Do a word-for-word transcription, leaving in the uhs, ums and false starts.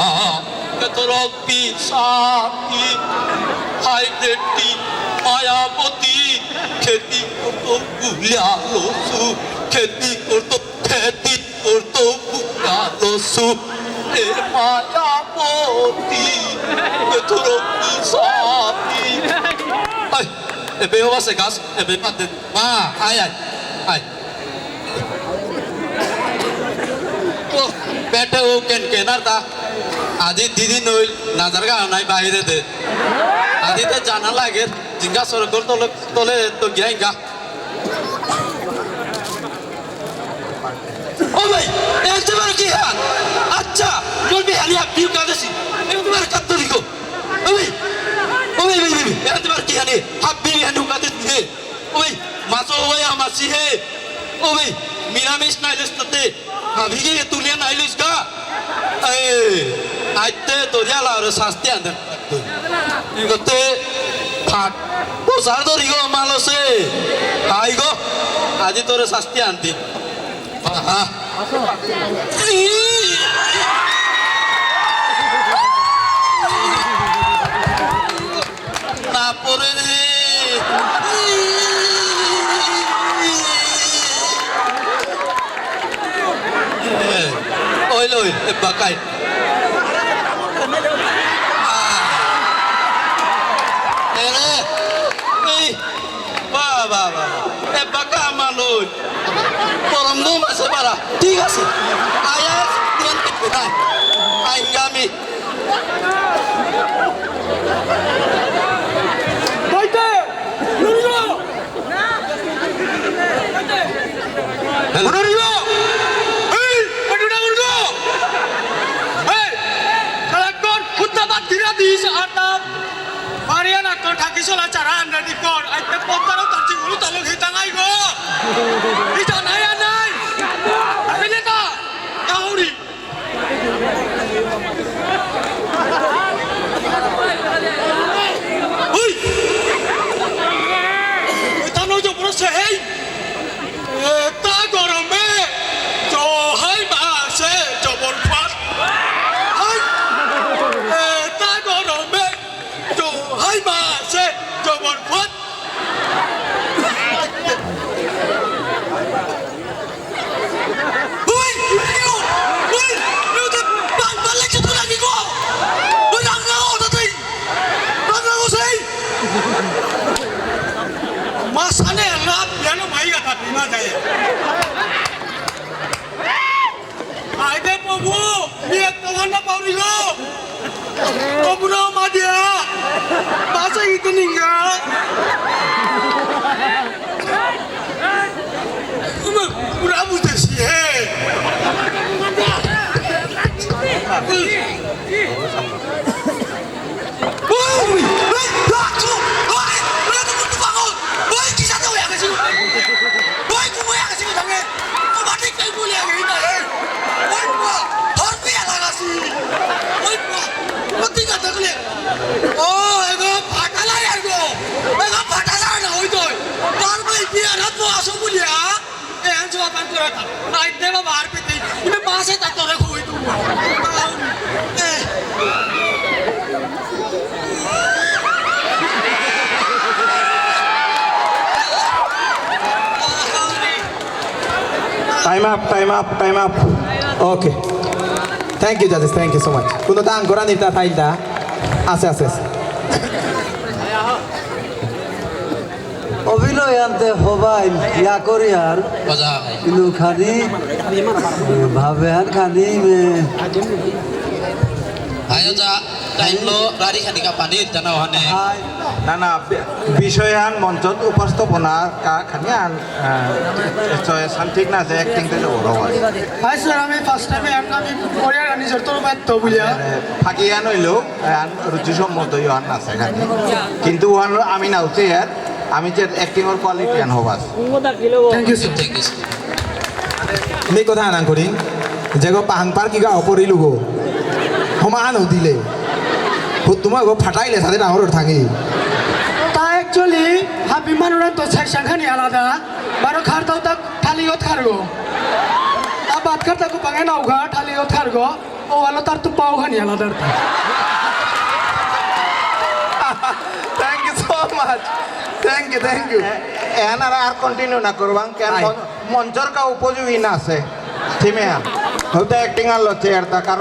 আ, কে তোর পিসাতি, হাই রে তি মায়াবতী, খেতি করতো বুলিয়া লসু, খেতি করতো, খেতি করতো বুলিয়া লসু, এ মায়াবতী, কে তোর পিসাতি। আই, এবে ওবাসে গাছ, এবে পাতে। মা, আয়, আয়, আয়। ও, বেটা ও কেন কেনার তা? আজি দিদি নইল, নাজার গা নাই বাইরে দে। আজি তো জানা লাগে, জিঙ্গা সরকর তলে, তলে তো গিয়া ইঙ্গা। ও ভাই, এ তোমার কি হাল? আচ্ছা, মোর বিহানি হাব্বি কাদেসি। এ তোমার কাত্তরি গো। ও ভাই, ও ভাই, ভাই, ভাই, এ তোমার কি হানি? হাব্বি বিহানি কাদেসি হে। ওই, মাছো ওই আমাসি হে। ওই, নিরামিষ নাইলিস তাতে। হাবিগে তুলিয়া নাইলিস গা। এ, আইতে দরিয়া লাউরে শাস্তি আনতে। ইগতে ফাট। ও সার দরিগো মালসে। আইগো। আজি তোরে শাস্তি আনতে। আহা। না পড়ে রে। ওই লই, এ বাকাই। এরে, এই, বাহ, বাহ, বাহ, বাহ। এ বাকা আমার লই। পরম দম আছে বারা। ঠিক আছে। আয়াস, দিয়ান টিপে নাই। আইঙ্গামি। বইতে! নুরিগো! নুরিগো! এই, বেটুটা নুরিগো! এই, কালাকর, হুত্তা বাদ গিরা দিস, আর তা, মারিয়া না কর, ঠাকি চলা চারা, আন্ডা দি কর, আইতে পদ্মারও তার চিগুলো তালুক হিতা নাই গো! হিতা নাই আর নাই! আপনি নেতা! কাউরি! হুই! এটা নয় জবর আছে, হেই! এটা গরমে জহাই মাসে জবর ফাট। হেই! এটা গরমে জহাই মাসে জবর ফাট। উই, ইউ, উই, ইউ তো বাংলা লেখে তো লাগি গো। উই, রান্না ও তো তুই। রান্না ও সেই। মাসানে রাত যেন মাইয়া থাকি না যায়। আইদে প্রভু, নিয়ে তোমার না পাউরি গো। প্রভু না মাদিয়া। বাসা ইতে নিঙ্গা। পুরা বুঝতেছি, হে। ওই, ওই, রাখো, ওই, ওই, তুমি তো পাগল। ওই, কি সাথে হয়ে গেছিল? ওই, তুমি হয়ে গেছিল, তাহলে? তোমার ঠিক তাই বলে আগে, এই না, এই। ওই, মা, ধর দিয়ে লাগাছি। ওই, মা, সত্যি কথা বলে। ও, এগো, ফাটালা, এগো। এগো, ফাটালা না, ওই তো। তার ভাই, বিয়ে না, তো আসো বলিয়া। এ, আনছো, আপান করে খা। আইতে বাবা, আর পেতে। ইমে মাসে তা তোরে খুবই তুমি। এ। Time up, time up, time up. Okay. Thank you, judges. Thank you so much. কোনো দান করা নিতা থাইলতা? আছে, আছে, আছে। অভিনয় আনতে হবাই ইয়া করি আর মজা হয়। কিন্তু খানি, এ, ভাবে আর খানি, এ, আয়ো যা, time লো, রারি খানি কা পানি, জানা ওখানে। হাই। না, না, বি-, বিষয়হান মঞ্চত উপস্থাপনা কা খানি আন, আ, এসো, এসান ঠিক না আছে, acting তে যাবো, রবার্ট। হাই স্যার, আমি first time এ আমি করিয়ার নিজের তরফে তো বুঝিয়া। এ, ফাঁকিহান হইলো, এহান রুচিসম্মত ইহান নাচে খানি। কিন্তু ওহান আমি নাচে আর আমি যে acting র quality আন হবাস। Thank you, sir. Thank you, sir. Me কথা আনাং করি, যেগো পাহাং পার কিগা অপরি লুগো। হমাহান উদিলে। হুতুমা গো ফাটাইলে সাথে ডাঙর থাকি। তা actually, হাবি মানুরান তো সেকশন খানি আলাদা। বারো খারতাও তা খালি গত খারগো। আবার Karta ko pangai na uga thali o thargo. O alo tar tu pau hani ala dar ta. Thank you so much. Thank you, thank you. এহান আর আর কন্টিনিউ না করবাং, কেন আই। মন- মঞ্চর কা উপযোগী না আছে। থিমে হ্যাঁ। হতে অ্যাক্টিং আর লচ্ছে আর তা কারণ